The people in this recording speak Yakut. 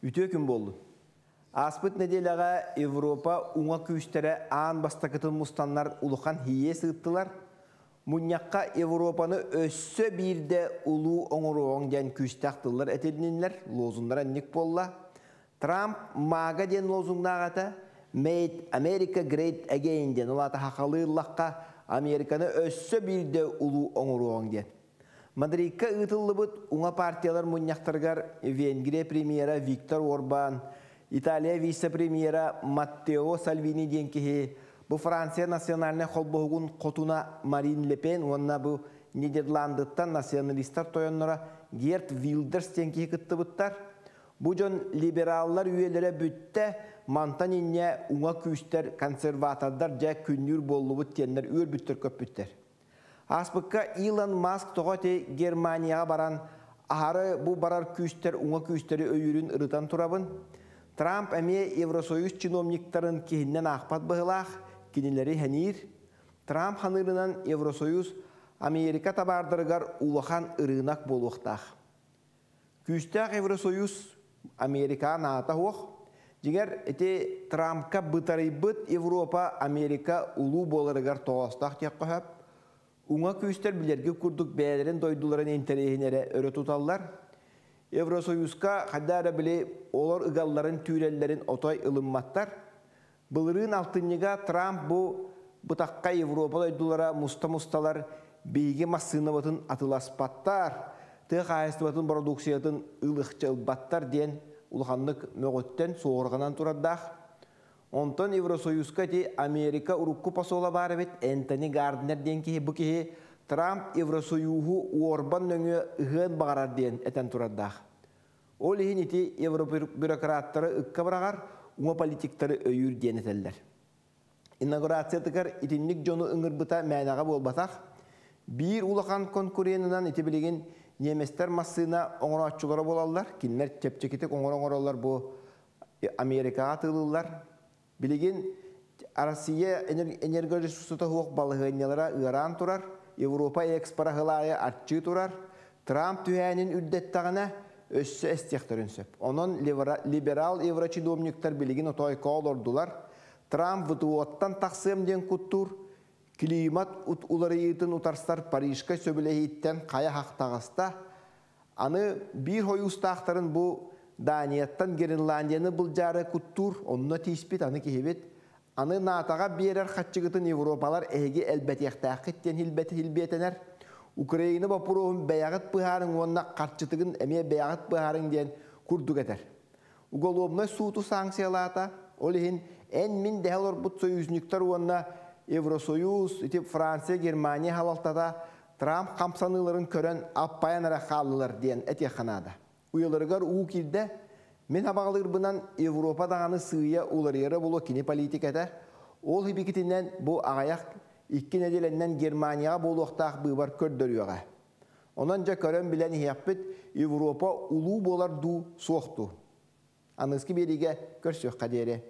Үтүө күн буоллун. Ааспыт нэдиэлэҕэ Европа уҥа күүстэрэ аан бастакытын мустаннар улахан һийиэс ыыттылар. Мунньахха Европаны өссө биирдэ улуу оҥоруоҕуҥ диэн күүстээх тыллар этилиннилэр, лозуннара инник буолла. Трамп MAGA диэн лозунгнаах этэ, Made America Great Again диэн, ол аата сахалыы ыллахха Американы өссө биирдэ улуу оҥоруоҕуҥ диэн. Мадридка ыытыллыбыт уҥа партиялар мунньахтарыгар Венгрия премьера Виктор Орбан, Италия вице-премьера Маттео Сальвини диэн киһи, бу Франция национальнай холбоһугун хотуна Марин Ле Пен уонна бу Нидерландыттан националистар тойонноро Герт Вилдерс диэн киһи кыттыбыттар. Бу дьон либераллар үйэлэрэ бүттэ, мантан инньэ уҥа күүстэр, консерватордар дьэ күннүүр буоллубут диэннэр үөрбүттэр-көппүттэр. Ааспыкка Илон Маск тоҕо ити Германияҕа баран аһары бу барар күүстэр уҥа күүстэри өйүүрүн ырытан турабын. Трамп эмиэ Евросоюз чиновниктарын киһиннэн аахпат быһыылаах, кинилэри сэниир. Трамп ханыырынан Евросоюз Америка табаардарыгар улахан ырыынак буолуохтаах. Күүстээх Евросоюз Америкаҕа наата суох. Дьиҥэр, ити Трампка бытарыйбыт Европа Америка улуу буоларыгар тоҕоостоох диэххэ сөп. Уҥа күүстэр билэрги курдук бэйэлэрин дойдуларын интэриэһин эрэ өрө туталлар. Евросоюзка хайда эрэ били олор ыгалларын түүрэллэрин отой ылымматтар. Былырыын алтынньыга Трамп бу бытахха Европа дойдулара муста-мусталар биһиги массыынабытын атыласпаттар, тыа хаһаайыстыбатын бородууксуйатын ылыахча ылбаттар диэн улаханнык мөҕүттэн суоһурҕанан турардаах. Онтон Евросоюзка ити Америка урукку посола баар эбит Энтони Гарднер диэн киһи бу киһи Трамп Евросоюһу Уорбан нөҥүө ыһыан баҕарар диэн этэн турардаах. Ол иһин ити евробюрократтары ыкка быраҕар, уҥа политиктары өйүүр диэн этэллэр. Инаугурациятыгар итинник дьону ыҥырбыта мээнэҕэ буолбатах. Биир улахан конкуренынан ити билигин немецтэр массыына оҥорооччулара буолаллар. Кинилэр чэпчэкитик оҥоро-оҥороллор бу Америкаҕа атыылыыллар. Билигин Россия энергоресурсута суох балаһыанньалара ыараан турар, Европа экспора сыл аайы аччыы турар, Трамп түһээнин үрдэттэҕинэ, өссө эстиэхтэрин сөп. Онон либерал еврочиновниктар билигин отойко олордулар. Трамп ВТО-ттан тахсыам диэн куттуур, климат уларыйыытын утарсар Парижка сөбүлэһииттэн хайа хахтаҕаста. Аны биир хойуустаахтарын бу Данияттан Гренландияны былдьаары куттуур, онно тииспит аны киһибит. Аны НАТО-ҕа биэрэр хаччыгытын Европалар эһиги элбэтиэхтээххит диэн хилбиэтэнэр. Украина боппуруоһун бэйэҕит быһаарыҥ уонна харчытыгын эмиэ бэйэҕит быһаарыҥ диэн курдук этэр. Уголовнай сууту санкциялаата, ол иһин эн-мин дэһэ олорбут союзниктар уонна Евросоюз, ити Франция, Германия халалтата Трамп хамсаныыларын көрөн аппайан эрэ хааллылар диэн этиэххэ наада. Уйаларыгар уу киирдэ, мин абаҕалыырбынан Европа даҕаны сыыйа уларыйара буолуо кини политиката. Ол хибикитинэн бу аҕыйах 2 нэдиэлэннэн Германияҕа буолуохтаах быыбар көрдөрүөҕэ. Онон дьэ көрөн билэн иһиэхпит Европа улуу буолар дуу, суох дуу. Аныгыскы биэриигэ көрсүөххэ диэри.